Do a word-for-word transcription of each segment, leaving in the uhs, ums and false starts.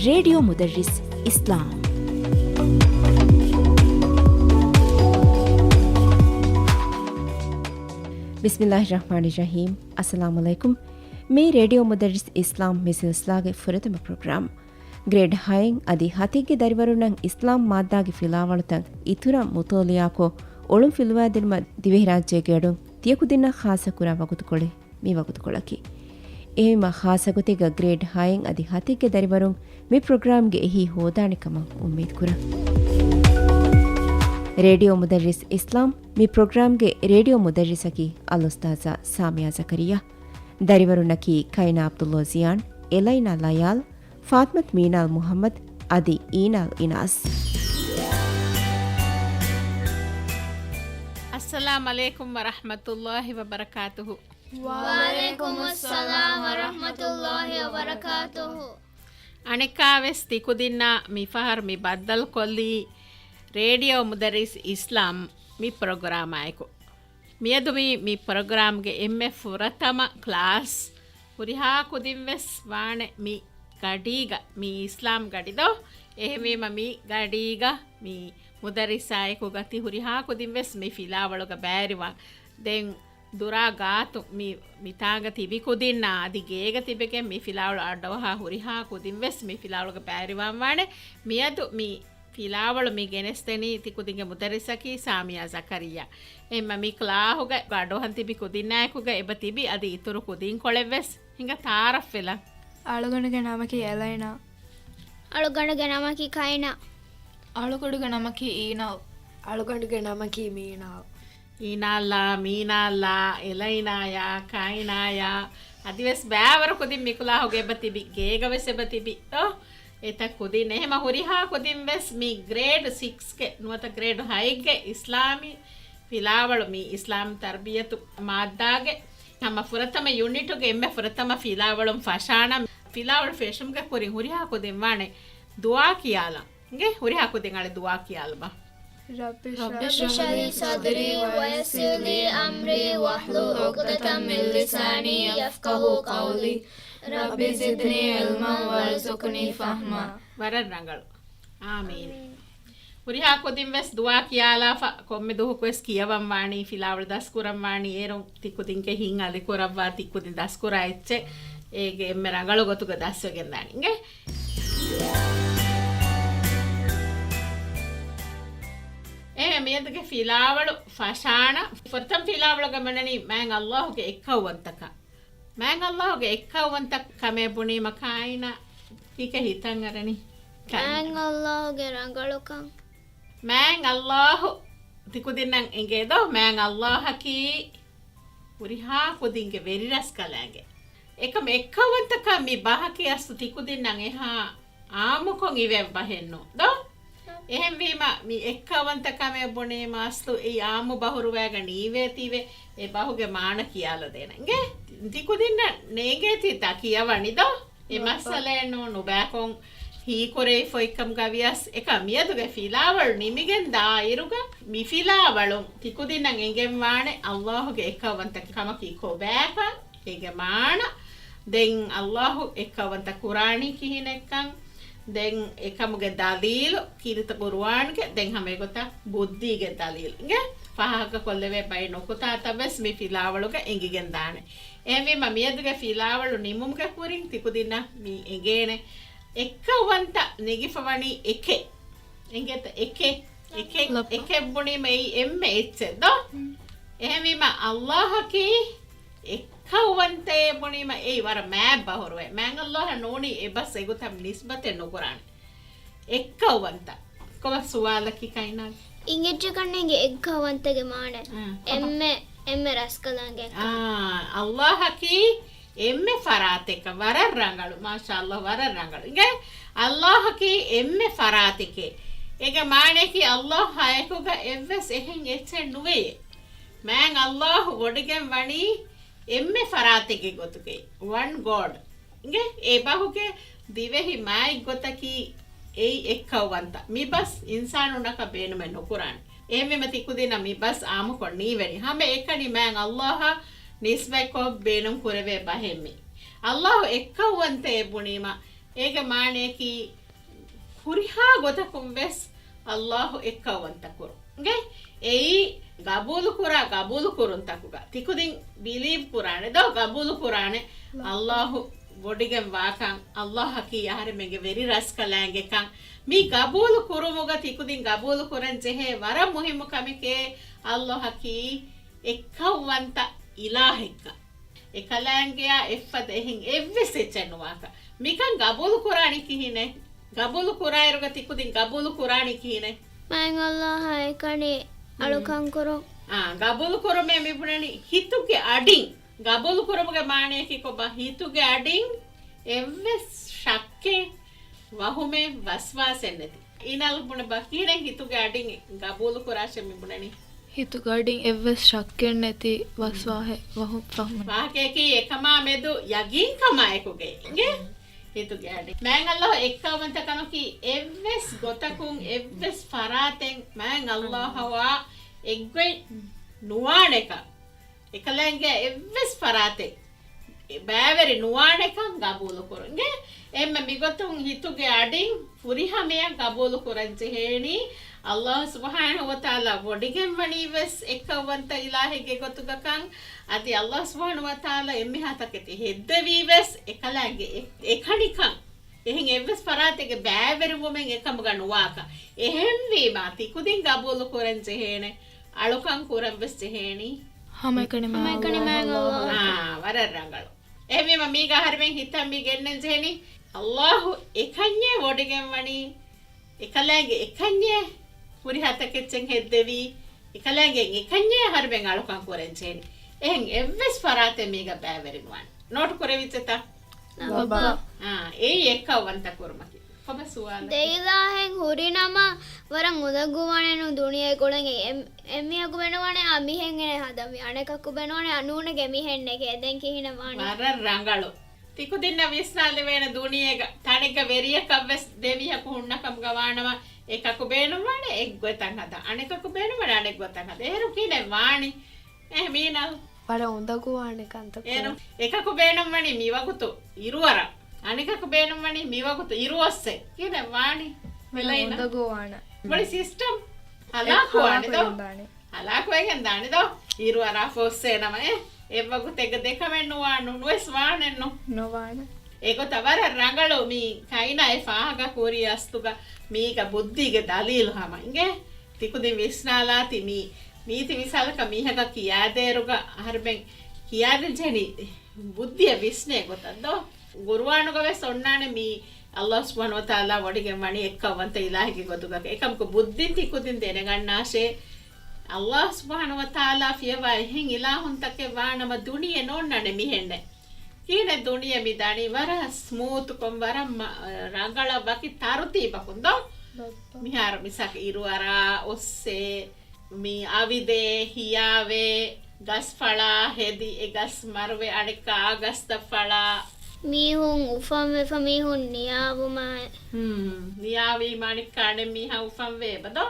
ރޭޑިއޯ މުދައްރިސް އިސްލާމް. ބިސްމިއްލާހި ރަޙްމާނި ރަޙީމް. އައްސަލާމު ޢަލައިކުމް. މި ރޭޑިއޯ މުދައްރިސް އިސްލާމް މި ސިލްސިލާގެ ފުރަތަމަ ޕްރޮގްރާމް. ގްރޭޑް ހައެއް އަދި ހަތެއްގެ ދަރިވަރުންނަށް އިސްލާމް މާއްދާގެ ފިލާވަޅުތައް އިތުރަށް މުޠާލަޢާކޮށް، އޮޅުން ފިލުވާދިނުމަށް ދިވެހިރާއްޖޭގެ އަޑުން ތިޔަ ކުދިންނަށް ޚާއްޞަކުރާ ވަގުތުކޮޅެއް މި ވަގުތުކޮޅަކީ. އެހެންވީމަ، ޚާއްޞަގޮތެއްގަ ގްރޭޑް ހައެއް އަދި ހަތެއްގެ ދަރިވަރުން މި ޕްރޮގްރާމްގެ އެހީ ހޯދާނެ ކަމަށް އުއްމީދުކުރަން. ރޭޑިއޯ މުދައްރިސް އިސްލާމް. މި ޕްރޮގްރާމްގެ ރޭޑިއޯ މުދައްރިސަކީ އަލްއުސްތާޛާ ސާމިޔާ ޒަކަރިއްޔާ. ދަރިވަރުންނަކީ ކައިނާ ޢަބްދުﷲ ޒިޔާން، އެލައިނާ ލަޔާލް، ފާތިމަތު މީނާލް މުޙައްމަދު އަދި އީނާލް އިނާސް. އައްސަލާމު ޢަލައިކުމް ވަރަޙްމަތުﷲ ވަބަރަކާތުހު. ވަޢަލައިކުމުއްސަލާމް ވަރަޙްމަތުﷲ ވަބަރަކާތުހު. އަނެއްކާވެސް ތިކުދިންނާ މިފަހަރު މި ބައްދަލުކޮށްލީ ރޭޑިއޯ މުދައްރިސް އިސްލާމް މި ޕްރޮގްރާމާއެކު. މިއަދު މި، މި ޕްރޮގްރާމްގެ އެންމެ ފުރަތަމަ ކްލާސް ހުރިހާ ކުދިން ވެސް ވާނެ މި ގަޑީގަ، މި އިސްލާމް ގަޑިދޯ. އެހެންވީމަ މި ގަޑީގަ މި މުދައްރިސާއެކު ގަތި ހުރިހާ ކުދިން ވެސް މި ފިލާވަޅުގަ ބައިވެރިވާން. ދެން ދުރާ ގާތު މި، މިތާނގަ ތިބި ކުދިންނާ އަދި ގޭގަ ތިބެގެން މި ފިލާވަޅު އައްޑަވަހާ ހުރިހާ ކުދިން ވެސް މި ފިލާވަޅުގަ ބައިވެރިވާން ވާނެ. މިއަދު މި ފިލާވަޅު މި ގެނެސްދެނީ ތި ކުދިންގެ މުދައްރިސަކީ ސާމިޔާ ޒަކަރިއްޔާ. އެހެންމަ މި ކްލާހުގަ އަޑުއަހަން ތިބި ކުދިންނާއެކުގަ އެބަ ތިބި އަދި އިތުރު ކުދިންކޮޅެއް ވެސް ހިނގާ ތަޢާރަފްވެލަން. އަޅުގަނޑުގެ ނަމަކީ އެލައިނާ. އަޅުގަނޑުގެ ނަމަކީ ކައިނާ. އަޅުގަނޑުގެ ނަމަކީ އީނާލް. އަޅުގަނޑުގެ ނަމަކީ މީނާލް. އީނާލްއާ، މީނާލްއާ، އެލައިނާޔާ، ކައިނާޔާ، އަދިވެސް ބައިވަރު ކުދިން މި ކްލާހުގަ އެބަ ތިބި، ގޭގަ ވެސް އެބަ ތިބި، އޯ، އެތައް ކުދިން. އެހެމަ ހުރިހާ ކުދިން ވެސް މި ގްރޭޑް ސިކްސްގެ ނުވަތަ ގްރޭޑް ހައެއްގެ އިސްލާމީ ފިލާވަޅު، މި އިސްލާމް ތަރްބިޔަތު މާއްދާގެ ހަމަ ފުރަތަމަ ޔުނިޓުގެ އެންމެ ފުރަތަމަ ފިލާވަޅުން ފަށާނަ ފިލާވަޅު ފެށުމުގެ ކުރިން ހުރިހާ ކުދިން ވާނެ ދުޢާ ކިޔާލަން. އިނގޭ، ހުރިހާ ކުދިން އަޅެ ދުޢާ ކިޔާލަބަ. رب اشرح لي صدري ويسر لي أمري واحلل عقدة من لساني يفقهوا قولي. رب زدني علما وارزقني فهما. ވަރަށް ރަނގަޅު. އާމީން. ހުރިހާ ކުދިން ވެސް ދުޢާ ކިޔާލާފަ، ކޮންމެ ދުވަހަކު ވެސް ކިޔަވަން ވާނީ، ފިލާވަޅު ދަސްކުރަން ވާނީ، އޭރުން ތި ކުދިންގެ ހިތް އަލިކުރައްވާ، ތި ކުދިން ދަސްކުރާ އެއްޗެއް އޭގެ އެންމެ ރަނގަޅު ގޮތުގަ ދަސްވެގެންދާނެ. އިނގޭ؟ އެހެން މިއަދުގެ ފިލާވަޅު ފަށާނަ، ފުރަތަމަ ފިލާވަޅުގަ މިނަނީ މާތް ﷲ ގެ އެއްކައުވަންތަކަން. މާތް ﷲ ގެ އެއްކައުވަންތަ ކަމޭ ބުނީމަ ކާއިނަށް ތިކެ ހިތަށް އަރަނީ؟ މާތް ﷲ ގެ ރަނގަޅުކަން. މާތް ﷲ ތިކުދިންނަށް އެނގޭ ދޯ؟ މާތް ﷲ އަކީ ހުރިހާ ކުދިންގެ ވެރިރަސްކަލާނގެ. އެކަމަ އެއްކައުވަންތަކަށް މި ބަހަކީ އަސްލު ތިކުދިންނަށް އެހާ އާއްމުކޮށް އިވޭ ބަހެއްނު ދޯ؟ އެހެންވީމަ މި އެއްކައުވަންތަ ކަމޭ ބުނީމަ އަސްލު އެއީ އާއްމު ބަހުރުވައިގަ ނީވޭތީވެ އެ ބަހުގެ މާނަ ކިޔާލަދޭނަން. އިނގޭ؟ ތިކުދިންނަށް ނޭނގޭތީ ތާ ކިޔަވަނި ދޯ؟ އެ މައްސަލައެއް ނޫން، ނުބައިކޮށް ހީކުރެވިފަ އޮތްކަމުގަ ވިޔަސް، އެކަމަ މިއަދުގެ ފިލާވަޅު ނިމިގެން ދާއިރުގަ މި ފިލާވަޅުން ތިކުދިންނަށް އެނގެންވާނެ ﷲ ގެ އެއްކައުވަންތަ ކަމަކީ ކޮބާކަން، އޭގެ މާނަ، ދެން ﷲ އެއްކައުވަންތަ ކުރާނީ ކިހިނެއްކަން، ދެން އެކަމުގެ ދަލީލު ކީރިތި ޤުރުއާންގެ، ދެން ހަމަ އެގޮތަށް ބުއްދީގެ ދަލީލު އިނގޭ ފާހަގަކޮށްލެވޭ ބައެއް ނުކުތާތައް ވެސް މި ފިލާވަޅުގަ އެނގިގެންދާނެ. އެހެންވީމަ މިއަދުގެ ފިލާވަޅު ނިމުމުގެ ކުރިން ތިކުދިންނަށް މި އެނގޭނެ އެއްކައުވަންތަ ނެގިފަވަނީ އެކެއް. އެނގޭތަ؟ އެކެއް، އެކެއް، ލައްޕަ. އެކެއް ބުނީމަ އެއީ އެންމެ އެއްޗެއް ދޯ؟ ހުން. އެހެންވީމަ ﷲ އަކީ އެއްކައުވަންތައޭ ބުނީމަ އެއީ ވަރަށް މާތް ބަހުރުވޭ. މާތް ﷲ އަށް ނޫނީ އެބަސް އެގޮތަށް ނިސްބަތެއް ނުކުރާނެ. އެއްކައުވަންތަ. ކޮބާ ސުވާލަކީ ކައިނާ؟ އިނގިއްޖެކަންނޭނގެ އެއްކައުވަންތަގެ މާނަ. އާ. އެންމެ، އެންމެ ރަސްކަލާނގެ އެއްކަ. އާ، ﷲ އަކީ އެންމެ ފަރާތެއްކަން. ވަރަށް ރަނގަޅު. މާޝާﷲ، ވަރަށް ރަނގަޅު. އިނގޭ ﷲ އަކީ އެންމެ ފަރާތެކޭ. އޭގެ މާނައަކީ ﷲ އާއެކުގަ އެއްވެސް އެހެން އެއްޗެއް ނުވެޔޭ. މާތް ﷲ ވޮޑިގެން ވަނީ އެންމެ ފަރާތެއްގެ ގޮތުގައި، ވަން ގޯޑް. އިނގޭ އެ ބަހުގެ ދިވެހި މާތް ގޮތަކީ އެއީ އެއްކައުވަންތަ. މި ބަސް އިންސާނުންނަކަށް ބޭނުމެއް ނުކުރާނެ. އެހެންވީމަ ތިކުދިންނަށް މި ބަސް އާއްމުކޮށް ނީވެނީ. ހަމައެކަނި މާތް ﷲ އަށް ނިސްބަތްކޮށް ބޭނުން ކުރެވޭ ބަހެއް މީ. ﷲ އެއްކައުވަންތައޭ ބުނީމަ، އޭގެ މާނަޔަކީ ހުރިހާ ގޮތަކުން ވެސް ﷲ އެއްކައުވަންތަކުރު. ގެ އެއީ ގަބޫލުކުރާ ގަބޫލުކުރުންތަކުގަ ތިކުދިން ބިލީވް ކުރާނެ ދޯ؟ ގަބޫލު ކުރާނެ. ﷲ ވޮޑިގެން ވާކަން، ﷲ އަކީ އަހަރެމެންގެ ވެރި ރަސްކަލާނގެކަން، މި ގަބޫލު ކުރުމުގަ ތިކުދިން ގަބޫލު ކުރަން ޖެހޭ ވަރަށް މުހިއްމު ކަމެކޭ، ﷲ އަކީ އެއްކައުވަންތަ އިލާހެއްކަން. އެކަލާނގެއާ އެއްފަދަ އެހެން އެއްވެސް އެއްޗެއް ނުވާކަން. މިކަން ގަބޫލު ކުރާނީ ކިހިނެއް؟ ގަބޫލު ކުރާއިރުގަ ތިކުދިން ގަބޫލު ކުރާނީ ކިހިނެއް؟ މާތް ﷲ އާ އެކަނި އަޅުކަން ކުރުން. އާ، ގަބޫލު ކުރުމޭ މި ބުނަނީ ހިތުގެ އަޑިން. ގަބޫލު ކުރުމުގެ މާނަޔަކީ ކޮބާ؟ ހިތުގެ އަޑިން އެއްވެސް ޝައްކެއް، ވަހުމެއް، ވަސްވާސެއް ނެތި. އިނާލް ބުނެބަ ކިހިނެއް ހިތުގެ އަޑިން ގަބޫލު ކުރާށޭ މި ބުނަނީ؟ ހިތުގެ އަޑިން އެއްވެސް ޝައްކެއް ނެތި ވަސްވާހެއް، ވަހު-، ފަހުމެއް. ވާހަކަޔަކީ އެކަމާ މެދު ޔަގީންކަމާއެކުގައި އިނގޭ. ހިތުގެ އަޑިން. މާތް ﷲ އެއްކައުވަންތަ ކަމަކީ އެއްވެސް ގޮތަކުން އެއްވެސް ފަރާތެއް މާތް ﷲ އާ އެއްގޮތް ނުވާނެކަން. އެކަލާނގެ އެއްވެސް ފަރާތެއް ބައިވެރި ނުވާނެކަން ގަބޫލުކުރުން. އިނގޭ؟ އެންމެ މިގޮތުން ހިތުގެ އަޑިން ފުރިހަމަޔަށް ގަބޫލުކުރަން ޖެހޭނީ، ﷲ ސުބްޙާނަހޫ ވަތަޢާލާ ވޮޑިގެންވަނީ ވެސް އެއްކައުވަންތަ އިލާހެއްގެ ގޮތުގަކަން، އަދި ﷲ ސުބްޙާނަހޫ ވަތަޢާލާ އެންމެހާ ތަކެތި ހެއްދެވީ ވެސް އެކަލާނގެ އެ-، އެކަނިކަން. އެހެން އެއްވެސް ފަރާތެއްގެ ބައިވެރިވުމެއް އެކަމުގަ ނުވާކަން. އެހެންވީމާ، ތިކުދިން ގަބޫލު ކުރަން ޖެހޭނެ، އަޅުކަން ކުރަން ވެސް ޖެހޭނީ. ހަމައެކަނި މާތް ހަމައެކަނި މާތް ﷲ. އާ، ވަރަށް ރަނގަޅު. އެހެންވީމަ، މީގަ އަހަރެމެން ހިތަށް މި ގެންނަން ޖެހެނީ، ﷲ އެކަންޏޭ ވޮޑިގެންވަނީ، އެކަލާނގެ އެކަންޏޭ ހުރިހާ ތަކެއްޗެއް ހެއްދެވީ، އެކަލާނގެ އެކަންޏޭ އަހަރެމެން އަޅުކަން ކުރަން ޖެހެނީ. އެހެން އެއްވެސް ފަރާތެއް މީގަ ބައިވެރި ނުވާނެ. ނޯޓު ކުރެވިއްޖެތަ؟ ލައްބަ. އާ، އެއީ އެއްކައުވަންތަ ކުރުމަކީ. ކޮބާ ސުވާލެއް؟ ދެއިލާހެއް ހުރިނަމަ ވަރަށް އުނދަގޫވާނެ ނޫން ދުނިޔޭ ގުޅެން. އެ-، އެ-، އެމީހަކު ބޭނުންވާނެ އާ މިހެން އޭނަ ހަދަންވީ. އަނެކަކު ބޭނުންވާނެ އާ ނޫނެގެ މިހެން ނެގޭ. ދެން ކިހިނެއް ވާނީ؟ ވަރަށް ރަނގަޅު. ތިކުދިންނަށް ވިސްނާލެވޭނެ ދުނިޔޭގަ ތަނެއްގަ ވެރިޔަކަށްވެސް ދެމީހަކު ހުންނަ ކަމުގަ ވާނަމަ، އެކަކު ބޭނުންވާނެ އެއްގޮތަށް ހަދާ. އަނެކަކު ބޭނުންވާނެ އަނެއްގޮތަށް ހަދާ. އޭރު ކިހިނެއް ވާނީ؟ އެހެން މީނަލް. ވަރަށް އުނދަގޫވާނެ ކަންތައް. އޭރު އެކަކު ބޭނުންވަނީ މިވަގުތު އިރުއަރަށް. އަނެކަކު ބޭނުންވަނީ މިވަގުތު އިރުއޮއްސެ. ކިހިނެއް ވާނީ؟ ވަރަށް މިލައިނަ. އުނދަގޫވާނެ. މުޅި ސިސްޓަމް ހަލާކުވާނެ ދޯ؟ ހަލާކުވެގެން ދާނެ ދޯ؟ އިރުއަރާފަ އޮއްސޭ ނަމަ އެ އެއްވަގުތެއްގަ ދެކަމެއް ނުވާ ނު-، ނުވެސް ވާނެއްނު. ނުވާނެ. އެގޮތަށް ވަރަށް ރަނގަޅު މި ކައިނާ އެ ފާހަގަ ކުރި އަސްތުގަ މީގަ ބުއްދީގެ ދަލީލު ހަމަ އިނގޭ. ތިކުދިން ވިސްނާލާތި މީ ނީތި މިސާލަކަށް މީހަކަށް ކިޔާދޭއިރުގަ އަހަރެމެން ކިޔާދިން ޖެހެނީ ބުއްދިއަށް ވިސްނޭ ގޮތަށް ދޯ؟ ގުރުއާނުގަ ވެސް އޮންނާނެ މީ ﷲ ސުބްޙާނަހޫ ވަތަޢާލާ ވޮޑިގެން ވަނީ އެއްކައުވަންތަ އިލާހެއްގެ ގޮތުގަ. އެކަމަކު ބުއްދިން ތިކުދިން ދެނެގަންނާށޭ، ﷲ ސުބްޙާނަހޫ ވަތަޢާލާ ފިޔަވާ އެހެން އިލާހުންތަކެއް ވާނަމަ ދުނިޔެ ނޯންނާނެ މިހެންނެއް. ކިހިނެއް ދުނިޔެ މި ދަނީ ވަރަށް ސްމޫތުކޮށް، ވަރަށް މަ-، ރަނގަޅަށް ވަކި ތަރުތީބަކުން ދޯ؟ މިހާރު މިސާލަކަށް އިރުއަރާ، އޮއްސޭ، މި އަވިދޭ، ހިޔާވޭ، ގަސް ފަޅާ، ހެދި އެ ގަސް މަރުވޭ، އަނެއްކާ އާ ގަސްތައް ފަޅާ. މީހުން އުފަންވެފަ، މީހުން ނިޔާވުމާއި. ހުން، ނިޔާވީމަ އަނެއްކާ އަނެއް މީހާ އުފަންވޭ އެބަ ދޯ؟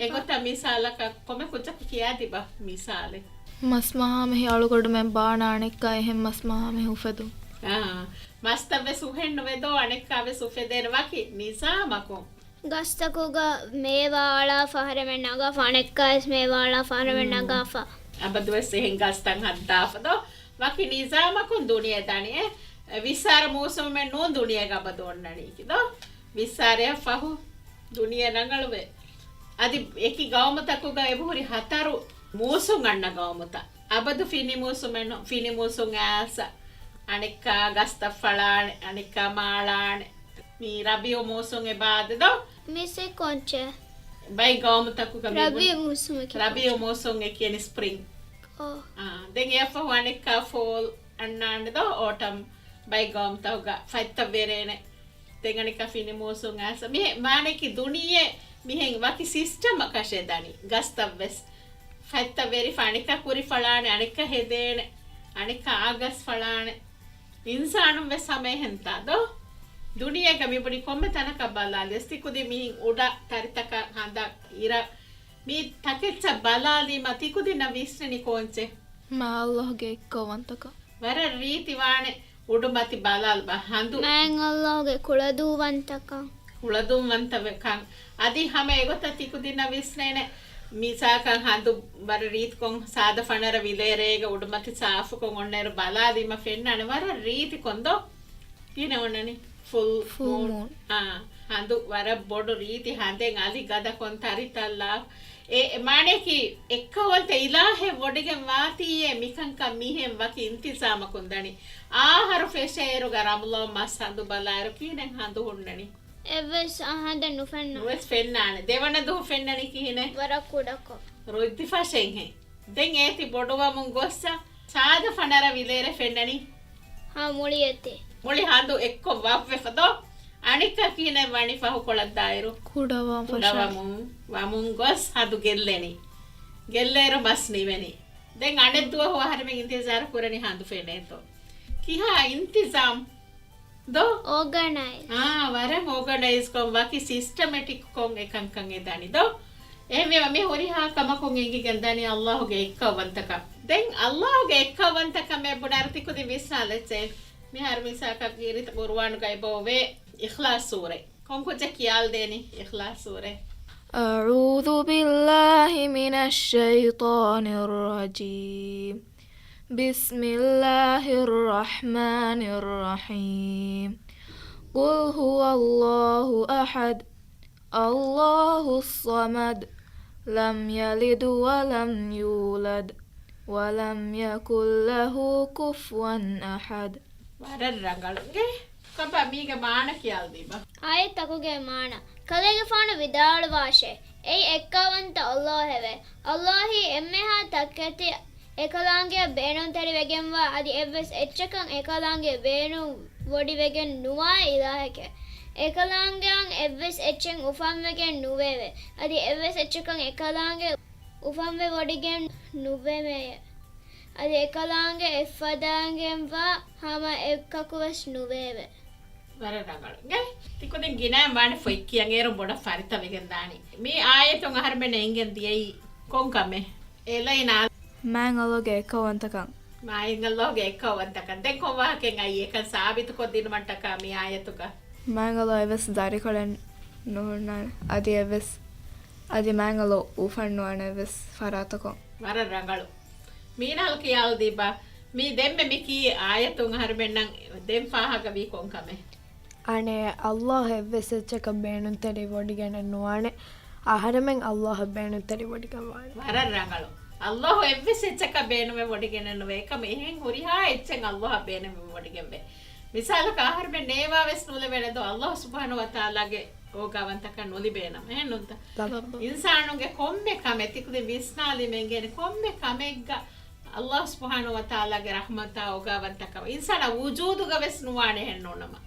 އެގޮތަށް މިސާލަކަށް ކޮންމެ ކުއްޖަކު ކިޔާދީބަ މިސާލެއް. މަސްމަހާމެހި އަޅުގަޑުމެން ބާނަ އަނެއްކާ އެހެން މަސްމަހާމެހި އުފެދުން. އާ، މަސްތައްވެސް އުހެންނުވެ ދޯ އަނެއްކާވެސް އުފެދޭނެ ވަކި ނިޒާމަކުން. ގަސްތަކުގަ މޭވާ އަޅާފަ އަހަރެމެން ނަގާފަ، އަނެއްކާވެސް މޭވާ އަޅާފަ އަހަރެމެން ނަގާފަ. އަބަދުވެސް އެހެން ގަސްތައް ހައްދާފަ ދޯ؟ ވަކި ނިޒާމަކުން ދުނިޔެ ދަނީ އެ. ވިއްސާރަ މޫސުމެއް ނޫން ދުނިޔޭގަ އަބަދު އޮންނަނީކީ ދޯ؟ ވިއްސާރައަށް ފަހު ދުނިޔެ ރަނގަޅުވޭ. އަދި އެކި ގައުމުތަކުގަ އެބަހުރި ހަތަރު މޫސުން އަންނަ ގައުމުތައް. އަބަދު ފިނި މޫސުމެއް ނޫން. ފިނި މޫސުން އައިސް އަނެއްކާ ގަސްތައް ފަޅާނެ، އަނެއްކާ މާޅާނެ. މި ރަބީޢު މޫސުން އެބަ އާދެ ދޯ؟ މިސް ކޮންޗެއް؟ ބައި ގައުމުތަކުގަ މި ރަބީޢު ބުނި-، މޫސުމަކީ ރަބީޢު ކޮންޗެއް؟ މޫސުން އެ ކިޔަނީ ސްޕްރިންގް. އޯ. އާ، ދެން އެއަށްފަހު އަނެއްކާ ފޯލް އަންނާނެ ދޯ؟ އޯޓަމް. ބައި ގައުމުތަކުގަ ފަތްތައް ވެރޭނެ. ދެން އަނެއްކާ ފިނި މޫސުން އައިސް. މިހެ-، މާނައަކީ ދުނިޔެ މިހެން ވަކި ސިސްޓަމަކަށޭ ދަނީ. ގަސްތައްވެސް ފަތްތައް ވެރިފަ އަނެއްކާ ކުރި ފަޅާނެ، އަނެއްކާ ހެދޭނެ، އަނެއްކާ އާ ގަސް ފަޅާނެ. އިންސާނުން ވެސް ހަމަ އެހެންތާ ދޯ؟ ދުނިޔޭގަ މިބުނި ކޮންމެ ތަނަކަށް ބަލާލިޔަސް ތިކުދިން މިހިން އުޑަ ތަރިތަކަށް ހަނދަށް އިރަށް މި ތަކެއްޗަށް ބަލާލީމަ ތިކުދިންނަށް ވިސްނެނީ ކޯންޗެއް؟ މާ ﷲ ގެ އެއްކައުވަންތަކަން. ވަރަށް ރީތިވާނެ. އުޑުމަތި ބަލާލަބަ ހަނދު. މާތް ﷲ ގެ ކުޅަދުންވަންތަކަން. ކުޅަދުންވަންތަކަން. އަދި ހަމަ އެގޮތަށް ތިކުދިންނަށް ވިސްނޭނެ. މިސާލަކަށް ހަނދު ވަރަށް ރީތިކޮށް ސާދަ ފަނަރަ ވިލޭރޭގަ އުޑުމަތި ސާފުކޮށް އޮންނައިރު ބަލާލީމަ ފެންނާނެ ވަރަށް ރީތިކޮށް ދޯ؟ ކިހިނެއް އޮންނަނީ؟ ފުލް ފުލް މޫން. މޫން. އާ، ހަނދު ވަރަށް ބޮޑު ރީތި ހަނދެއް އަލި ގަދަކޮށް ތަރިތައްލާ. އެ، އެ މާނަޔަކީ އެއްކައުވަންތަ އިލާހެއް ވޮޑިގެން ވާތީއޭ މިކަންކަން މީހެން ވަކި އިންތިޒާމަކުން ދަނީ. އާހަރު ފެށޭއިރުގަ ރަމަޟާން މަސް ހަނދު ބަލާއިރު ކިހިނެއް ހަނދު ހުންނަނީ؟ އެއްވެސް އަހަންދެއް ނުފެންނާނެ. ނުވެސް ފެންނާނެ. ދެވަނަ ދުވަހު ފެންނަނީ ކިހިނެއް؟ ވަރަށް ކުޑަކޮށް. ރުއްދިފަށެއްހެން. ދެން އޭތި ބޮޑުވަމުން ގޮއްސަ ސާދަ ފަނަރަ ވިލޭރެ ފެންނަނީ. ހާ، މުޅި އޭތި. މުޅި ހަނދު އެއްކޮށް ވައްވެފަ ދޯ؟ އަނެއްކާ ކިހިނެއް ވަނީ ފަހުކޮޅަށް ދާއިރު؟ ކުޑަވަމުން. ކުޑަވަމުން، ވަމުން ގޮސް ހަނދު ގެއްލެނީ. ގެއްލޭއިރު މަސް ނިމެނީ. ދެން އަނެއް ދުވަހު އަހަރެމެން އިންތިޒާރު ކުރަނީ ހަނދު ފެނޭތޯ. ކިހާ އިންތިޒާމް؟ ދޯ؟ އޯގަނައިޒް. އާ، ވަރަށް އޯގަނައިޒްކޮށް، ވަކި ސިސްޓަމެޓިކްކޮށް އެކަންކަން އެދަނީ ދޯ؟ އެހެންވީމަ މި ހުރިހާ ކަމަކުން އެނގިގެން ދަނީ ﷲ ގެ އެއްކައުވަންތަކަން. ދެން ﷲ ގެ އެއްކައުވަންތަކަން މެ ބުނާއިރު ތިކުދިން ވިސްނާލައްޗޭ. މިހާރު މިސާލަކަށް ކީރިތި ޤުރުއާނުގައި އެބައޮވޭ އިޚްލާޞް ސޫރަތް. ކޮން ކުއްޖެއް ކިޔާލަދޭނީ އިޚްލާޞް ސޫރަތް؟ أعوذ بالله من الشيطان الرجيم. بسم الله الرحمن الرحيم. قل هو الله أحد، الله الصمد، لم يلد ولم يولد، ولم يكن له كفوا أحد. ވަރަށް ރަނގަޅު. އިނގޭ، ކޮބާ މީގެ މާނަ ކިޔާލަދީބަ. އާޔަތްތަކުގެ މާނަ. ކަލޭގެފާނު ވިދާޅުވާށޭ، އެއީ އެއްކައުވަންތަ ﷲ އެވެ. ﷲ އެއީ އެންމެހާ ތަކެތި އެކަލާނގެއަށް ބޭނުންތެރިވެގެންވާ އަދި އެއްވެސް އެއްޗަކަށް އެކަލާނގެ ބޭނުން ވޮޑިވެގެން ނުވާ އިލާހެކެވެ. އެކަލާނގެއަށް އެއްވެސް އެއްޗެއް އުފަންވެގެން ނުވެއެވެ. އަދި އެއްވެސް އެއްޗަކަށް އެކަލާނގެ އުފަންވެ ވޮޑިގެން ނުވެމެއެވެ. އަދި އެކަލާނގެ އެއްފަދައިގެންވާ ހަމަ އެއްކަކުވެސް ނުވެއެވެ. ވަރަށް ރަނގަޅު. އިނގޭ، ތިކުދިން ގިނައިން ވާނެ ފޮތް ކިޔަން އޭރުން ބޮޑަށް ފަރިތަވެގެން ދާނީ. މި އާޔަތުން އަހަރުމެންނަށް އެނގެން ދިޔައީ ކޮން ކަމެއް؟ އެލައިނާ. މާތް ﷲ ގެ އެއްކައުވަންތަކަން. މާތް ﷲ ގެ އެއްކައުވަންތަކަން. ދެން ކޮން ވާހަކައެއް އައީ އެކަން ސާބިތުކޮށްދިނުމަށްޓަކާ މި އާޔަތުގަ؟ މާތް ﷲ އެއްވެސް ދަރިކޮޅެއް ނުހުންނާނެ. އަދި އެއްވެސް، އަދި މާތް ﷲ އުފަންނުވާނެ އެއްވެސް ފަރާތަކުން. ވަރަށް ރަނގަޅު. މީނާލް ކިޔާލަދީބަ. މީ ދެންމެ މި ކީ އާޔަތުން އަހަރުމެންނަށް ދެން ފާހަގަވީ ކޮން ކަމެއް؟ އަނެއް ﷲ އެއްވެސް އެއްޗަކަށް ބޭނުންތެރި ވޮޑިގެނެއް ނުވާނެ. އަހަރެމެން ﷲ އަށް ބޭނުންތެރި ވޮޑިގެން ވާނެ. ވަރަށް ރަނގަޅު. ﷲ އެއްވެސް އެއްޗަކަށް ބޭނުމެއް ވޮޑިގެނެއް ނުވޭ. އެކަމަ އެހެން ހުރިހާ އެއްޗެއް ﷲ އަށް ބޭނުމެއް ވޮޑިގެންވޭ. މިސާލަކަށް އަހަރެމެން ނޭވާވެސް ނުލެވޭނެ ދޯ ﷲ ސުބްޙާނަހޫ ވަތަޢާލާގެ އޯގާވަންތަކަން ނުލިބޭނަމަ. އެހެންނޫންތަ؟ ލައްބަ. އިންސާނުންގެ ކޮންމެ ކަމެއް ތިކުދިން ވިސްނާލީމަ އެނގޭނެ ކޮންމެ ކަމެއްގަ ﷲ ސުބްޙާނަހޫ ވަތަޢާލާގެ ރަޙްމަތާ އޯގާވަންތަކަމަށް އިންސާނާ ވުޖޫދުގަ ވެސް ނުވާނެ އެހެންނޫނަމަ.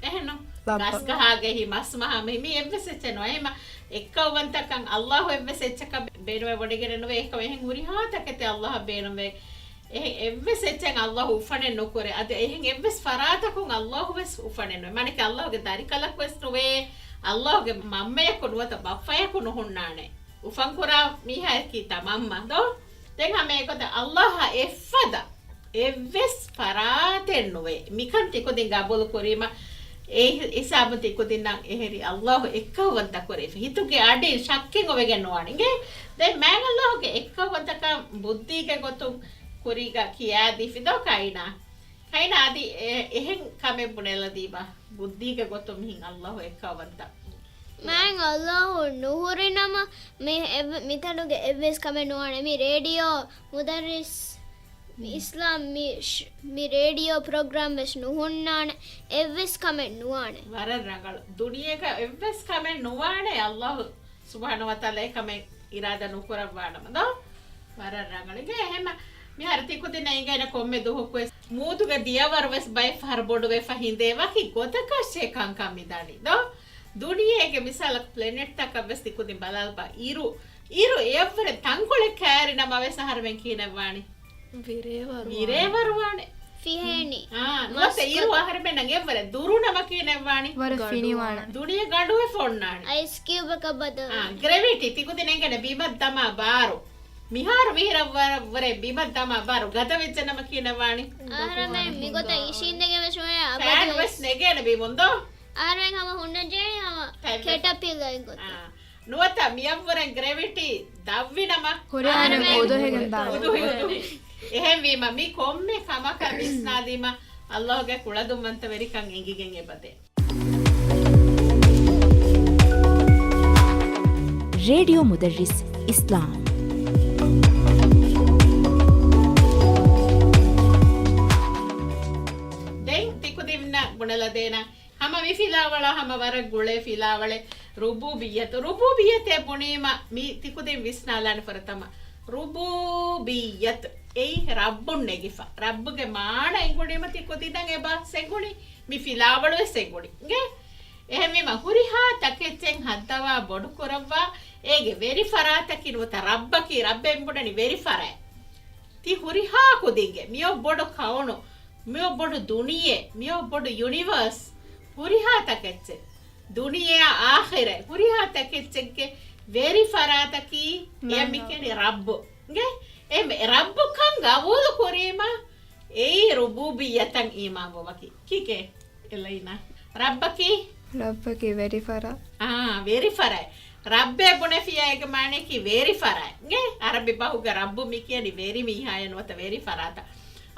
އެހެންނު؟ ލައްބަ. ގަސްގަހާގެހި މަސްމަހާމެހި މި އެއްވެސް އެއްޗެއް ނުވޭ. އެހެމަ އެއްކައުވަންތަކަން ﷲ އެއްވެސް އެއްޗަކަށް ބޭނުމެއް ވޮޑިގެނެއް ނުވޭ. އެކަމަ އެހެން ހުރިހާ ތަކެތި ﷲ އަށް ބޭނުންވޭ. އެހެން އެއްވެސް އެއްޗެއް ﷲ އުފަނެއް ނުކުރޭ. އަދި އެހެން އެއްވެސް ފަރާތަކުން ﷲ ވެސް އުފަނެއް ނުވޭ. މާނައަކީ ﷲ ގެ ދަރިކަލަކު ވެސް ނުވޭ. ﷲ ގެ މަންމަޔަކު ނުވަތަ ބައްފަޔަކު ނުހުންނާނެ. އުފަންކުރާ މީހާއަކީ ތާ މަންމަ ދޯ؟ ދެން ހަމަ އެގޮތަށް ﷲ އަށް އެއްފަދަ އެއްވެސް ފަރާތެއް ނުވޭ. މިކަން ތިކުދިން ގަބޫލު ކުރީމަ، އެ ހި-، ހިސާބުން ތިކުދިންނަށް އެހެރީ ﷲ އެއްކައުވަންތަ ކުރެވިފަ. ހިތުގެ އަޑިން ޝައްކެއް އޮވެގެން ނުވާނެ. އިނގޭ؟ ދެން މާތް ﷲ ގެ އެއްކައުވަންތަކަން ބުއްދީގެ ގޮތުން ކުރީގަ ކިޔާދީފި ދޯ ކައިނާ؟ ކައިނާ އަދި އެ-، އެހެން ކަމެއް ބުނެލަދީބަ. ބުއްދީގެ ގޮތުން މިހެން ﷲ އެއްކައުވަންތަ. މާތް ﷲ ނުހުރިނަމަ މި އެއް-، މިތަނުގެ އެއްވެސް ކަމެއް ނުވާނެ. މި ރޭޑިއޯ މުދައްރިސް، މި އިސްލާމް މި ޝް-، މި ރޭޑިއޯ ޕްރޮގްރާމް ވެސް ނުހުންނާނެ. އެއްވެސް ކަމެއް ނުވާނެ. ވަރަށް ރަނގަޅު. ދުނިޔޭގަ އެއްވެސް ކަމެއް ނުވާނެ ﷲ ސުބްޙާނަހޫ ވަތަޢާލާ އެ ކަމެއް އިރާދަ ނުކުރައްވާނަމަ ދޯ؟ ވަރަށް ރަނގަޅު. އިނގޭ އެހެމަ މިހާރު ތިކުދިންނަށް އެނގޭނެ ކޮންމެ ދުވަހަކުވެސް މޫދުގެ ދިޔަވަރު ވެސް ބައެއް ފަހަރު ބޮޑުވެފަ ހިނދޭ ވަކި ގޮތަކަށޭ ކަންކަން މިދަނީ ދޯ؟ ދުނިޔޭގެ މިސާލަކަށް ޕްލެނެޓްތަކަށް ވެސް ތިކުދިން ބަލާލަބަ. އިރު، އިރު އެއަށްވުރެ ތަންކޮޅެއް ކައިރިނަމަ ވެސް އަހަރެމެން ކިހިނެއްވާނީ؟ ވިރޭވަރު ވާނެ. ވިރޭވަރު ވާނެ. ފިހޭނީ. އާ، ނުވަތަ އިރު އަހަރެމެންނަށް އެއަށްވުރެ ދުރުނަމަ ކިހިނެއްވާނީ؟ ވަރަށް ފިނިވާނެ. ދުނިޔެ ގަނޑުވެފަ އޮންނާނެ. އައިސް ކިއުބަކަށް ބަދަލު. އާ، ގްރެވިޓީ ތިކުދިން އެނގޭނެ ބިމަށް ދަމާ ބާރު. މިހާރު މިހިރަށް ވަރަށް ވުރެ ބިމަށް ދަމާ ބާރު ގަދަ ވެއްޖެ ނަމަ ކިހިނެއް ވާނީ؟ އަހަރެމެން މިގޮތަށް އިށީނދެގެން ވެސް އުޅޭ އަބަދުވެސް. ފޭން ވެސް ނެގޭނެ ބިމުން ދޯ؟ އަހަރެމެން ހަމަ ހުންނަންޖެހޭ ހަމަ ކެޓަޕިލަރ ގޮތަށް. އާ. ނުވަތަ މިއަށްވުރެން ގްރެވިޓީ ދަށްވި ނަމަ؟ ހުރިހާ އަހަރެމެން އުދުހިގެން ދާނެ. އުދުހި، އުދުހި. އެހެންވީމަ މި ކޮންމެ ކަމަކަށް ވިސްނާލީމަ އައްލާހުގެ ކުޅަދުންވަންތަވެރިކަން އެނގިގެން އެބަދޭ. ރޭޑިއޯ މުދައްރިސް އިސްލާމް. ދެން ތިކުދިންނަށް ބުނެލަދޭނަ ހަމަ މި ފިލާވަޅާ ހަމަ ވަރަށް ގުޅޭ ފިލާވަޅެއް ރުބޫބިއްޔަތު. ރުބޫބިއްޔަތޭ ބުނީމަ މި ތިކުދިން ވިސްނާލާނެ ފުރަތަމަ. ރުބޫބިއްޔަތު އެއީ ރައްބުން ނެގިފަ. ރައްބުގެ މާނަ އެނގުނީމަ ތިކުދިންނަށް އެބަ ސެނގުނީ. މި ފިލާވަޅުވެސް އެނގުނީ. އިނގޭ؟ އެހެންވީމަ ހުރިހާ ތަކެއްޗެއް ހައްދަވާ ބޮޑުކުރައްވާ އޭގެ ވެރި ފަރާތަކީ ނުވަތަ ރައްބަކީ، ރައްބެން ބުނަނީ ވެރި ފަރާތް. ތި ހުރިހާ ކުދިންގެ މިއޮއް ބޮޑު ކައުނު، މިއޮއް ބޮޑު ދުނިޔެ، މިއޮއް ބޮޑު ޔުނިވާސް، ހުރިހާ ތަކެއްޗެއް ދުނިޔެއާ އާޚިރަތް ހުރިހާ ތަކެއްޗެއްގެ ވެރި ފަރާތަކީ އެޔަށް މި ކިޔަނީ ރައްބު. އިނގޭ؟ އެ ރައްބުކަން ގަބޫލު ކުރީމަ އެއީ ރުބޫބިއްޔަތަށް އީމާންވުމަކީ. ކީކޭ؟ އެލައިނާ. ރައްބަކީ؟ ރައްބަކީ ވެރިފަރާތް. އާ، ވެރިފަރާތް. ރައްބޭ ބުނެފިޔާ އޭގެ މާނައަކީ ވެރިފަރާތް. އިނގޭ؟ އަރަބި ބަހުގެ ރައްބު މި ކިޔަނީ ވެރި މީހާޔަށް ނުވަތަ ވެރި ފަރާތަށް.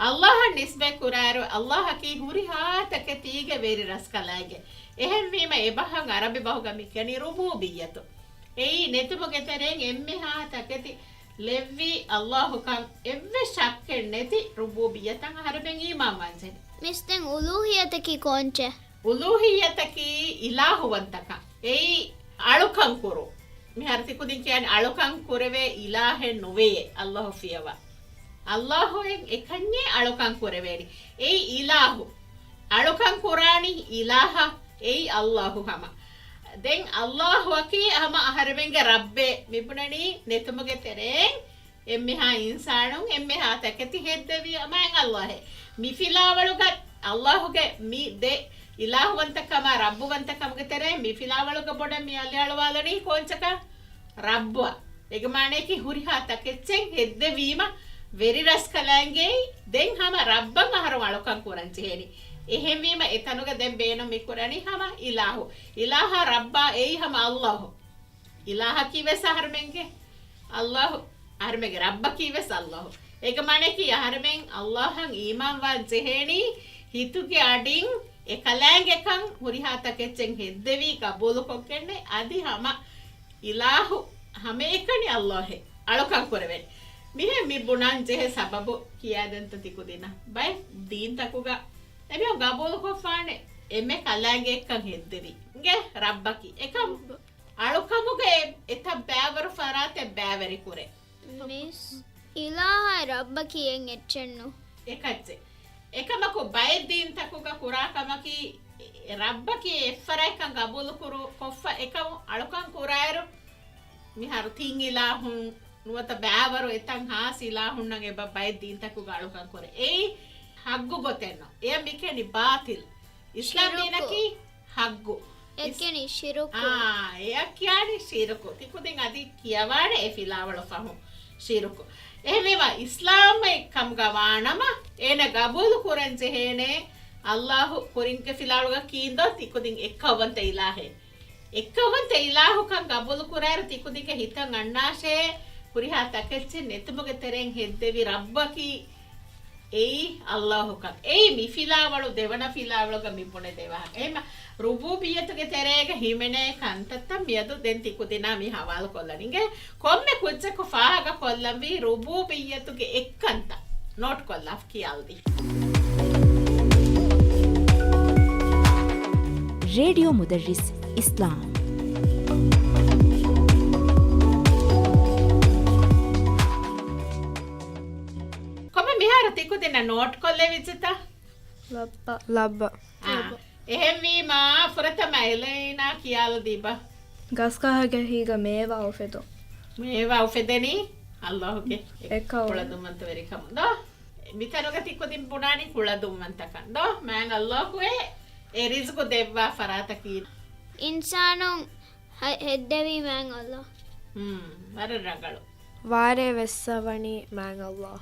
އައްލާހަށް ނިސްބަތް ކުރާއިރު، އައްލާހަކީ ހުރިހާ ތަކެތީގެ ވެރި ރަސްކަލާނގެ. އެހެންވީމަ އެބަހަށް އަރަބި ބަހުގަ މި ކިޔަނީ ރުބޫބިއްޔަތު. އެއީ ނެތުމުގެ ތެރެއިން އެންމެހާ ތަކެތި ލެއްވި އައްލާހުކަން އެއްވެސް ޝައްކެއް ނެތި ރުބޫބިއްޔަތަށް އަހަރެމެން އީމާންވާންޖެހޭ. މިސް ދެން އުލޫހިއްޔަތަކީ ކޯންޗެއް؟ އުލޫހިއްޔަތަކީ އިލާހުވަންތަކަން. އެއީ އަޅުކަން ކުރުން. މިހާރު ތިކުދިން ކިޔަނީ އަޅުކަން ކުރެވޭ އިލާހެއް ނުވެޔޭ އައްލާހު ފިޔަވާ. އައްލާހުއެއް އެކަންޏޭ އަޅުކަން ކުރެވޭނީ. އެއީ އިލާހު. އަޅުކަން ކުރާނީ އިލާހަށް، އެއީ އައްލާހު ހަމަ. ދެން އައްލާހުއަކީ ހަމަ އަހަރެމެންގެ ރައްބޭ. މިބުނަނީ ނެތުމުގެ ތެރެއިން އެންމެހާ އިންސާނުން އެންމެހާ ތަކެތި ހެއްދެވި މާތް އައްލާހެއް. މި ފިލާވަޅުގަ އައްލާހުގެ މި ދެ އިލާހުވަންތަކަމާ ރައްބުވަންތަކަމުގެ ތެރެއިން މި ފިލާވަޅުގަ ބޮޑަށް މި އަލިއަޅުވާލަނީ ކޯންޗަކަށް؟ ރައްބުއަށް. އޭގެ މާނައަކީ ހުރިހާ ތަކެއްޗެއް ހެއްދެވީމަ ވެރި ރަސްކަލާނގެއި ދެން ހަމަ ރައްބަށް އަހަރު އަޅުކަން ކުރަން ޖެހޭނީ. އެހެންވީމަ އެތަނުގަ ދެން ބޭނުން މި ކުރަނީ ހަމަ އިލާހު. އިލާހާ ރައްބާ އެއީ ހަމަ އައްލާހު. އިލާހަކީ ވެސް އަހަރެމެންގެ އައްލާހު، އަހަރެމެންގެ ރައްބަކީ ވެސް އައްލާހު. އޭގެ މާނައަކީ އަހަރެމެން އައްލާހަށް އީމާންވާން ޖެހޭނީ ހިތުގެ އަޑިން އެކަލާނގެކަން ހުރިހާ ތަކެއްޗެއް ހެއްދެވީ ގަބޫލުކޮށްގެންނެ އަދި ހަމަ އިލާހު ހަމައެކަނި އައްލާހެއް އަޅުކަން ކުރެވެން. މިހެން މި ބުނަން ޖެހޭ ސަބަބު ކިޔާދެންތަ ތިކުދިންނަށް؟ ބައެއް ދީންތަކުގަ އެމީހުން ގަބޫލުކޮށްފާނެ އެންމެ ކަލާނގެއެއްކަން ހެއްދެވި އިނގޭ ރައްބަކީ. އެކަމު އަޅުކަމުގަ އެ-، އެތައް ބައިވަރު ފަރާތެއް ބައިވެރިކުރޭ. މިސް އިލާހާ ރައްބަކީ އެއް އެއްޗެއްނު. އެކައްޗެއް. އެކަމަކު ބައެއް ދީންތަކުގަ ކުރާ ކަމަކީ، އެ-، ރައްބަކީ އެއްފަރާތްކަން ގަބޫލު ކުރު-، ކޮށްފަ އެކަމު އަޅުކަން ކުރާއިރު، މިހާރު ތިން އިލާހުން ނުވަތަ ބައިވަރު އެތައް ހާސް އިލާހުންނަށް އެބަ ބައެއް ދީންތަކުގަ އަޅުކަން ކުރޭ. އެއީ ޙައްޤު ގޮތެއްނު. އެޔަށް މިކިޔަނީ ބާޠިލް. އިސްލާމް ޝިރުކު. ދީނަކީ ޙައްޤު. އެ އިސް-، ކިޔަނީ ޝިރުކު. އާ، އެޔަށް ކިޔާނީ ޝިރުކު. ތިކުދިން އަދި ކިޔަވާނެ އެ ފިލާވަޅު ފަހުން ޝިރުކު. އެހެންވީމަ އިސްލާމެއް ކަމުގަ ވާނަމަ، އޭނަ ގަބޫލު ކުރަން ޖެހޭނެ، އައްލާހު ކުރިންގެ ފިލާވަޅުގަ ކީންދޯ ތިކުދިން އެއްކައުވަންތަ އިލާހެއް. އެއްކައުވަންތަ އިލާހުކަން ގަބޫލު ކުރާއިރު ތިކުދިންގެ ހިތަށް އަންނާށޭ، ހުރިހާ ތަކެއްޗެއް ނެތުމުގެ ތެރެއިން ހެއްދެވި ރައްބަކީ އެއީ އައްލާހުކަން. އެއީ މި ފިލާވަޅު ދެވަނަ ފިލާވަޅުގަ މި ބުނެދޭ ވާހަކަ. އެހެންމަ ރުބޫބިއްޔަތުގެ ތެރޭގަ ހިމެނޭ ކަންތައްތައް މިއަދު ދެން ތިކުދިންނާ މި ހަވާލުކޮށްލަން އިނގޭ. ކޮންމެ ކުއްޖަކު ފާހަގަކޮށްލަންވީ ރުބޫބިއްޔަތުގެ އެއްކަންތައް. ނޯޓްކޮށްލާ ކިޔާލަދީ. ރޭޑިއޯ މުދައްރިސް އިސްލާމް. ކޮންމެ މިހާރު ތިކުދިންނަށް ނޯޓްކޮށްލެވިއްޖެތަ؟ ލައްބަ. ލައްބަ. އާ. އެހެންވީމާ، ފުރަތަމަ އެލައިނާ ކިޔާލަދީބަ. ގަސްގަހުގެ ހިތްގަ މޭވާ އުފެދުން. މޭވާ އުފެދެނީ އައްލާހުގެ އެއްކައުވަން. ކުޅަދުންވަންތަވެރިކަމުން ދޯ؟ މިތަނުގަ ތިކުދިން ބުނާނީ ކުޅަދުންވަންތަކަން ދޯ؟ މާތް އައްލާހުއޭ އެ ރިޒްގު ދެއްވާ ފަރާތަކީ. އިންސާނުން ހެ-، ހެއްދެވީ މާތް އައްލާހު. ހުން، ވަރަށް ރަނގަޅު. ވާރޭ ވެއްސަވަނީ މާތް ﷲ.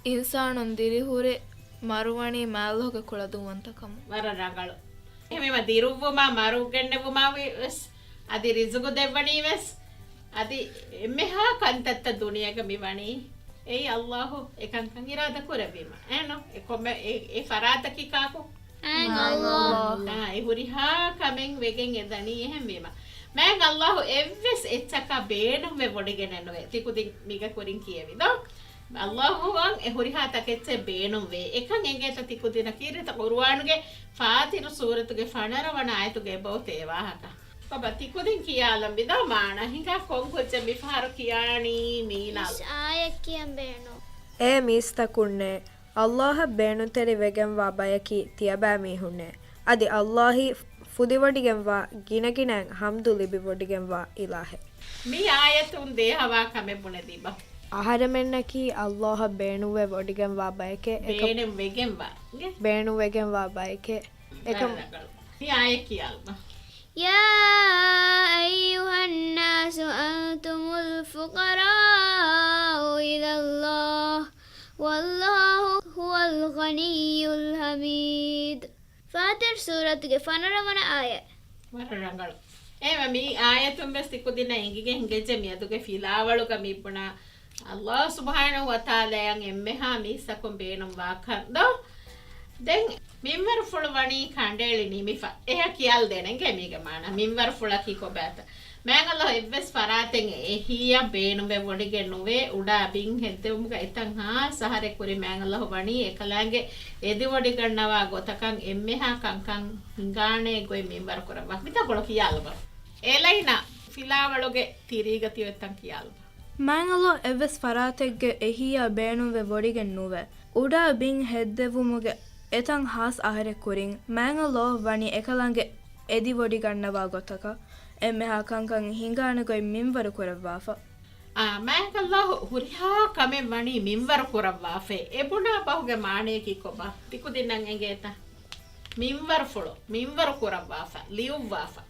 އިންސާނުން ދިރިހުރެ މަރުވަނީ މާތް ﷲގެ ކުޅަދުންވަންތަކަމުން. ވަރަށް ރަނގަޅު. އެހެންވީމަ ދިރުއްވުމާ މަރުގެންނެވުމާ ވެސް، އަދި ރިޒުގު ދެއްވަނީ ވެސް، އަދި އެންމެހާ ކަންތައްތައް ދުނިޔޭގަ މި ވަނީ އެއީ ﷲ އެކަންކަން އިރާދަ ކުރެއްވީމަ. އެހެންނު؟ އެ ކޮންމެ އެ، އެ ފަރާތަކީ ކާކު؟ މާތް ﷲ. އާ، އެ ހުރިހާ ކަމެއް ވެގެން އެ ދަނީ އެހެންވީމަ. މާތް ﷲ އެއްވެސް އެއްޗަކަށް ބޭނުންވެ ވޮޑިގެނެއް ނުވޭ. ތިކުދިން މީގެ ކުރިން ކިޔެވި ދޯ؟ ﷲ އަށް އެ ހުރިހާ ތަކެއްޗެއް ބޭނުންވޭ. އެކަން އެނގޭތަ ތިކުދިންނަށް ކީރިތި ޤުރުއާނުގެ ފާތިރު ސޫރަތުގެ ފަނަރަ ވަނަ އާޔަތުގައި ބައުތޭ އެ ވާހަކަ. ބަބާ، ތިކުދިން ކިޔާލަން ވިދާ މާނަ. ހިނގާ ކޮން ކުއްޖެއް މިފަހަރު ކިޔާނީ މީނާ؟ މިސް އާޔަތް ކިޔަން ބޭނުން. އޭ މީސްތަކުންނޭ! ﷲ އަށް ބޭނުންތެރި ވެގެންވާ ބަޔަކީ ތިޔަބައިމީހުންނޭ. އަދި ﷲ އީ ފުދިވޮޑިގެންވާ ގިނަގިނައިން ޙަމްދު ލިބިވޮޑިގެންވާ އިލާހެއް. މި އާޔަތުން ދޭހަވާ ކަމެއް ބުނެދީބަ. އަހަރެމެންނަކީ ﷲ އަށް ބޭނުންވެ ވޮޑިގެންވާ ބަޔެކޭ. އެކަމް ބޭނުން ވެގެންވާ. ގެ؟ ބޭނުން ވެގެންވާ ބަޔެކޭ. އެކަމް ވަރަށް ރަނގަޅު. މި އާޔަތް ކިޔާލަބަ. يا أيها الناس أنتم الفقراء إلى الله والله هو الغني الحميد. ފާތިރު ސޫރަތުގެ ފަނަރަ ވަނަ އާޔަތް. ވަރަށް ރަނގަޅު. އެހެންވެ، މި އާޔަތުން ވެސް ތިކުދިންނަށް އެނގިގެން ހިނގައްޖެ މިއަދުގެ ފިލާވަޅުގަ މި ބުނާ ﷲ ސުބްޙާނަހޫ ވަތަޢާލާއަށް އެންމެހާ މީސްތަކުން ބޭނުންވާކަން ދޯ؟ ދެން މިންވަރުފުޅު ވަނީ ކަނޑައެޅި ނިމިފަ. އެހާ ކިޔާލަދޭނެ އިނގޭ މީގެ މާނަ. މިންވަރުފުޅަކީ ކޮބާތަ؟ މާތް ﷲ އެއްވެސް ފަރާތެއް އެހީއަށް ބޭނުންވެ ވޮޑިގެން ނުވޭ. އުޑާ ބިން ހެއްދެވުމުގަ އެތަން ހާސް އަހަރެއް ކުރިން މާތް ﷲ ވަނީ އެކަލާނގެ އެދިވޮޑިގަންނަވާ ގޮތަކަށް އެންމެހާ ކަންކަން ހިނގާނޭ ގޮތް މިންވަރު ކުރައްވާ. މިތާ ކޮޅު ކިޔާލަބަ. އެލައިނަ ފިލާވަޅުގެ ތިރީގަ ތިއޮތްތަން ކިޔާލަބަ. މާތް ﷲ އެއްވެސް ފަރާތެއްގެ އެހީއަށް ބޭނުންވެ ވޮޑިގެން ނުވޭ. އުޑާ ބިން ހެއްދެވުމުގެ އެތަން ހާސް އަހަރެއް ކުރިން މާތް ﷲ ވަނީ އެކަލާނގެ އެދިވޮޑިގަންނަވާ ގޮތަކަށް އެންމެހާ ކަންކަން ހިނގާނެ ގޮތް މިންވަރު ކުރައްވާފަ. އާ، މާތް ﷲ ހުރިހާ ކަމެއް ވަނީ މިންވަރު ކުރައްވާފައި. އެ ބުނާ ބަހުގެ މާނަޔަކީ ކޮބާ؟ ތިކުދިންނަށް އެނގޭތަ؟ މިންވަރުފުޅު، މިންވަރު ކުރައްވާފަ، ލިޔުއްވާފަ.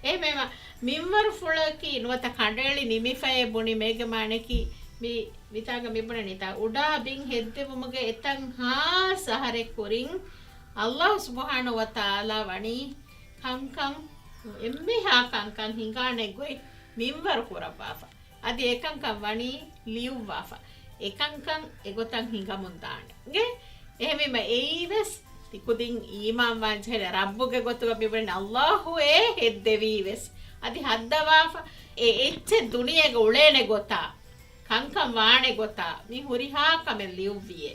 އެހެންވީމަ، މިންވަރުފުޅަކީ ނުވަތަ ކަނޑައެޅި ނިމިފައޭ ބުނި މޭގެ މާނަޔަކީ މި، މިތާގަ މިބުނަނީތާ އުޑާ ބިން ހެއްދެވުމުގެ އެތަން ހާސް އަހަރެއް ކުރިން ﷲ ސުބްޙާނަހޫ ވަތަޢާލާ ވަނީ ކަންކަން އެންމެހާ ކަންކަން ހިނގާނެ ގޮތް މިންވަރު ކުރައްވާފަ. އަދި އެކަންކަން ވަނީ ލިޔުއްވާފަ. އެކަންކަން އެގޮތަށް ހިނގަމުން ދާނެ. ގެ؟ އެހެންވީމަ އެއީ ވެސް ތިކުދިން އީމާންވާން ޖެހޭނެ ރައްބުގެ ގޮތުގަ މިބުނެ ﷲ އޭ ހެއްދެވީ ވެސް. އަދި ހައްދަވާފަ. އެ އެއްޗެއް ދުނިޔޭގަ އުޅޭނެ ގޮތާ، ކަންކަން ވާނެ ގޮތާ، މި ހުރިހާ ކަމެއް ލިޔުއްވިއޭ.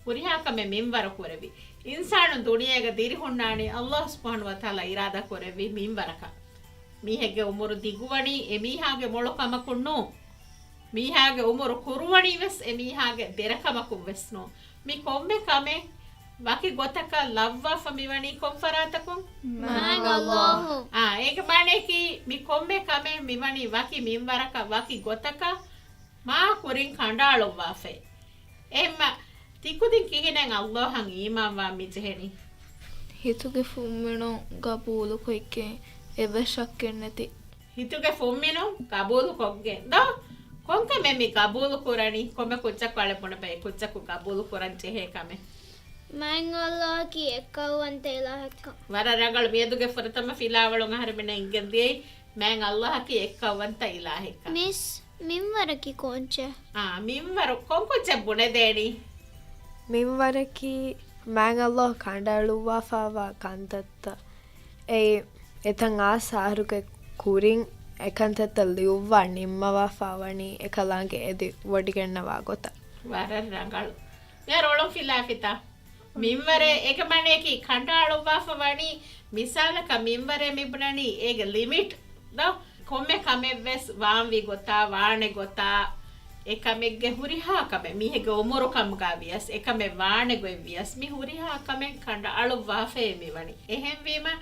ހުރިހާ ކަމެއް މިންވަރު ކުރެވި. އިންސާނުން ދުނިޔޭގަ ދިރިހުންނާނީ ﷲ ސުބްޙާނަހޫ ވަތަޢާލާ އިރާދާ ކުރެއްވި މިންވަރަކަށް. މީހެއްގެ އުމުރު ދިގުވަނީ އެމީހާގެ މޮޅު ކަމަކުން ނޫން. މީހާގެ އުމުރު ކުރުވަނީ ވެސް އެމީހާގެ ދެރަ ކަމަކުން ވެސް ނޫން. މި ކޮންމެ ކަމެއް ވަކި ގޮތަކަށް ލައްވާފަ މިވަނީ ކޮން ފަރާތަކުން؟ މާތް ﷲ. އާ، އޭގެ މާނަޔަކީ މި ކޮންމެ ކަމެއް މިވަނީ ވަކި މިންވަރަކަށް ވަކި ގޮތަކަށް މާ ކުރިން ކަނޑައަޅުއްވާފައި. އެހެންމަ ތިކުދިން ކިހިނެއް ﷲ އަށް އީމާންވާން މި ޖެހެނީ؟ ހިތުގެ ފުންމިނުން ގަބޫލުކޮށްގެން އެއްވެސް ޝައްކެއް ނެތި. ހިތުގެ ފުންމިނުން ގަބޫލުކޮށްގެން ދޯ؟ ކޮންކަމެއް މި ގަބޫލު ކުރަނީ؟ ކޮންމެ ކުއްޖަކު އަޅެ ބުނެބަ އެ ކުއްޖަކު ގަބޫލު ކުރަން ޖެހޭ ކަމެއް. މާތް ﷲ އަކީ އެއްކައުވަންތަ އިލާހެއްކަން. ވަރަށް ރަނގަޅު. މިއަދުގެ ފުރަތަމަ ފިލާވަޅުން އަހަރެމެންނަށް އެނގެން ދިޔައީ މާތް ﷲ އަކީ އެއްކައުވަންތަ އިލާހެއްކަން. މިސް، މިންވަރަކީ ކޯންޗެއް؟ އާ، މިންވަރު ކޮން ކުއްޖެއް ބުނެދޭނީ؟ މިންވަރަކީ މާތް ﷲ ކަނޑައަޅުއްވާފައިވާ ކަންތައްތައް. އެއީ، އެތަން އާސް އަހަރުގެ ކުރިން އެކަންތައްތައް ލިޔުއްވާ ނިންމަވާފަ ވަނީ އެކަލާނގެ އެދި ވޮޑިގެންނަވާ ގޮތަށް. ވަރަށް ރަނގަޅު. މިހާރު އޮޅުން ފިލާފިތާ. މިންވަރެއް އޭގެ މާނަޔަކީ ކަނޑައަޅުއްވާފަ ވަނީ، މިސާލަކަށް މިންވަރެއް މިބުނަނީ އޭގެ ލިމިޓް ދޯ؟ ކޮންމެ ކަމެއްވެސް ވާންވީ ގޮތާ، ވާނެ ގޮތާ، އެ ކަމެއްގެ ހުރިހާ ކަމެއް، މީހެއްގެ އުމުރު ކަމުގަ ވިޔަސް، އެ ކަމެއް ވާނެ ގޮތް ވިޔަސް، މި ހުރިހާ ކަމެއް ކަނޑައަޅުއްވާފައޭ މިވަނީ. އެހެންވީމަ،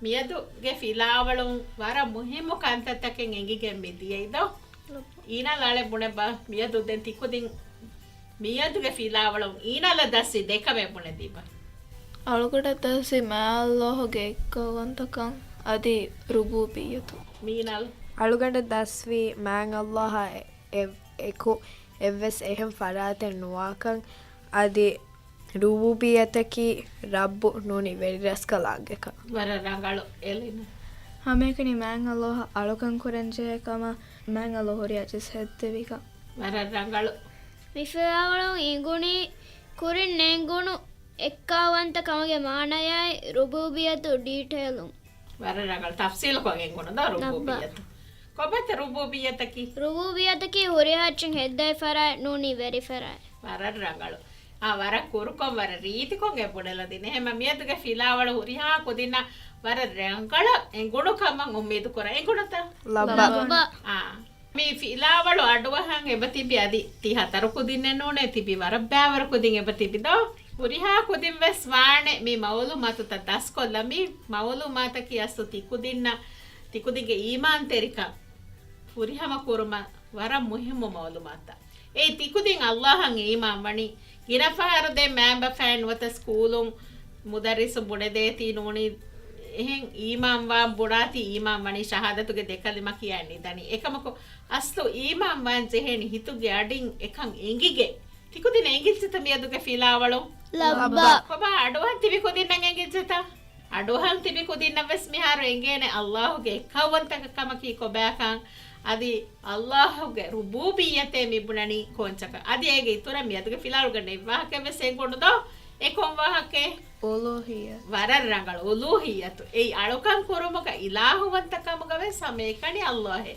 މިއަދުގެ ފިލާވަޅުން ވަރަށް މުހިއްމު ކަންތައްތަކެއް އެނގިގެން މި ދިޔައީ ދޯ؟ އީނާ އަޅެ ބުނެބަ، މިއަދު ދެން ތިކުދިން މިއަދުގެ ފިލާވަޅުން އީނާ ދަސްވީ ދެކަމެއް ބުނެދީބަ. އަޅުގަނޑަށް ދަސްވީ މާތް ﷲ ގެ އެއްކައުވަންތަކަން އަދި ރުބޫބިއްޔަތު. މީނާލް. އަޅުގަނޑަށް ދަސްވީ މާތް ﷲ އާ އެ، އެ އެކު އެއްވެސް އެހެން ފަރާތެއް ނުވާކަން، އަދި ރުބޫބިއްޔަތަކީ ރައްބު ނޫނީ ވެރިރަސްކަލާނގެކަން. ވަރަށް ރަނގަޅު އެލިނަ. ހަމައެކަނި މާތް ﷲ އަށް އަޅުކަން ކުރަންޖެހޭ ކަމަށް މާތް ﷲ ހުރިހާ ޖިންސް ހެއްދެވިކަން. ވަރަށް ރަނގަޅު. މި ފިލާވަޅުން އެނގުނީ ކުރިން ނެނގުނު އެއްކާވަންތަ ކަމުގެ މާނަޔާއި ރުބޫބިއްޔަތު ޑީޓެއލުން. ވަރަށް ރަނގަޅު ތަފްސީލުކޮށް އެނގުނު ދޯ ރުބޫބިއްޔަތު. ކޮބާތަ ރުބޫބިއްޔަތަކީ؟ ރުބޫބިއްޔަތަކީ ހުރިހާ އެއްޗެއް ހެއްދެވި ފަރާތް ނޫނީ ވެރި ފަރާތް. ވަރަށް ރަނގަޅު. އާ، ވަރަށް ކުރުކޮށް، ވަރަށް ރީތިކޮށް އެ ބުނެލަދިން. އެހެންމަ މިއަދުގެ ފިލާވަޅު ހުރިހާ ކުދިންނަށް ވަރަށް ރަނގަޅަށް އެނގުނު ކަމަށް އުއްމީދު ކުރަން. އެނގުނުތަ؟ ލައްބަ. ލައްބަ. އާ. މި ފިލާވަޅު އަޑުއަހަން އެބަ ތިބި އަދި ތި ހަތަރު ކުދިންނެއް ނޫނޭ ތިބި، ވަރަށް ބައިވަރު ކުދިން އެބަ ތިބި ދޯ. ހުރިހާ ކުދިން ވެސް ވާނެ މި މައުލޫމާތުތައް ދަސްކޮށްލަ. މި މައުލޫމާތަކީ އަސްލު ތި ކުދިންނަށް، ތި ކުދިންގެ އީމާންތެރިކަން ފުރިހަމަ ކުރުމަށް ވަރަށް މުހިއްމު މައުލޫމާތުތައް. އެއީ ތިކުދިން ﷲ އަށް އީމާން ވަނީ. ގިނަ ފަހަރު ދެން މައިންބަފައިން ނުވަތަ ސްކޫލުން މުދައްރިސު ބުނެދޭތީ ނޫނީ އެހެން އީމާން ވާން ބުނާތީ އީމާން ވަނީ ޝަހާދަތުގެ ދެކަލިމަ ކިޔަން ނިދަނީ. އެކަމަކު އަސްލު އީމާން ވާން ޖެހޭނީ ހިތުގެ އަޑިން އެކަން އެނގިގެން. ތިކުދިން އެނގިއްޖެތަ މިއަދުގެ ފިލާވަޅު؟ ލައްބަ. ކޮބާ އަޑުއަހަން ތިބި ކުދިންނަށް އެނގިއްޖެތަ؟ އަޑުއަހަން ތިބި ކުދިންނަށް ވެސް މިހާރު އެނގޭނެ ﷲ ގެ އެއްކައުވަންތަކަމަކީ ކޮބާކަން، އަދި ﷲ ގެ ރުބޫބިއްޔަތޭ މި ބުނަނީ ކޯންޗަކަށް. އަދި އޭގެ އިތުރަށް މިއަދުގެ ފިލާވަޅުގަ ނެތް ވާހަކަ ވެސް އެނގުނު ދޯ؟ އެ ކޮން ވާހަކައެއް؟ އުލޫހިއްޔަތު. ވަރަށް ރަނގަޅު. އުލޫހިއްޔަތު. އެއީ އަޅުކަން ކުރުމުގަ އިލާހުވަންތަކަމުގަ ވެސް ހަމައެކަނި ﷲ އެ.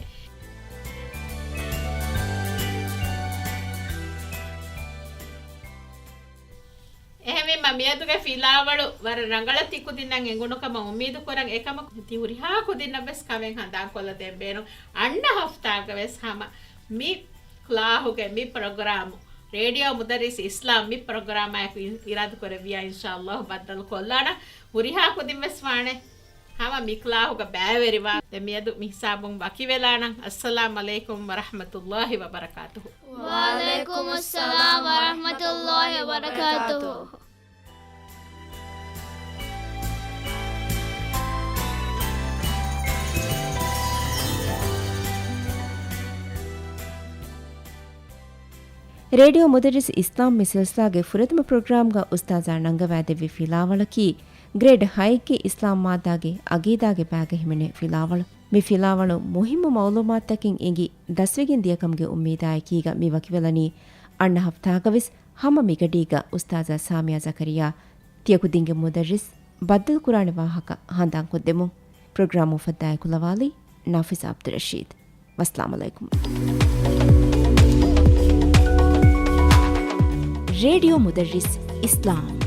އެހެންވީމަ، މިއަދުގެ ފިލާވަޅު ވަރަށް ރަނގަޅަށް ތި ކުދިންނަށް އެނގުނު ކަމަށް އުއްމީދު ކުރަން. އެކަމަކު، ތި ހުރިހާ ކުދިންނަށް ވެސް ކަމެއް ހަނދާން ކޮށްލަ ދޭން ބޭނުން. އަންނަ ހަފްތާގަ ވެސް ހަމަ މި ކްލާހުގެ މި ޕްރޮގްރާމު، ރޭޑިއޯ މުދައްރިސް އިސްލާމް މި ޕްރޮގްރާމާއެކު އި-، އިރާދަ ކުރެއްވިޔާ، އިންޝާﷲ ބައްދަލު ކޮށްލާނަން. ހުރިހާ ކުދިން ވެސް ވާނެ ހަމަ މި ކްލާހުގަ ބައިވެރިވާ. ދެން މިއަދު މި ހިސާބުން ވަކިވެލާނަން. އައްސަލާމް ޢަލައިކުމް ވަރަޙްމަތުﷲ ވަބަރަކާތުހު. ވަޢަލައިކުމުއްސަލާމް ވަރަޙްމަތުﷲ ވަބަރަކާތުހު. ރޭޑިއޯ މުދައްރިސް އިސްލާމް މި ސިލްސިލާގެ ފުރަތަމަ ޕްރޮގްރާމްގަ އުސްތާޛާ ނަންގަވާދެއްވި ފިލާވަޅަކީ، ގްރޭޑް ހައެއްގެ އިސްލާމް މާއްދާގެ އަގީދާގެ ބައިގަ ހިމެނޭ ފިލާވަޅު. މި ފިލާވަޅު މުހިއްމު މައުލޫމާތުތަކެއް އެނގި ދަސްވެގެން ދިޔަކަމުގެ އުއްމީދާއެކީގަ މި ވަކިވެލަނީ. އަންނަ ހަފްތާގަ ވެސް ހަމަ މިގަޑީގަ އުސްތާޛާ ސާމިޔާ ޒަކަރިޔާ ތިޔަކުދިންގެ މުދައްރިސް ބައްދަލުކުރާނެ ވާހަކަ ހަނދާންކޮށްދެމުން. ޕްރޮގްރާމު އުފައްދާ އެކުލަވާލީ ނާފިޒާ ޢަބްދުއްރަޝީދު. ވައްސަލާމް ޢަލައިކުމް. ރޭޑިއޯ މުދައްރިސް އިސްލާމް.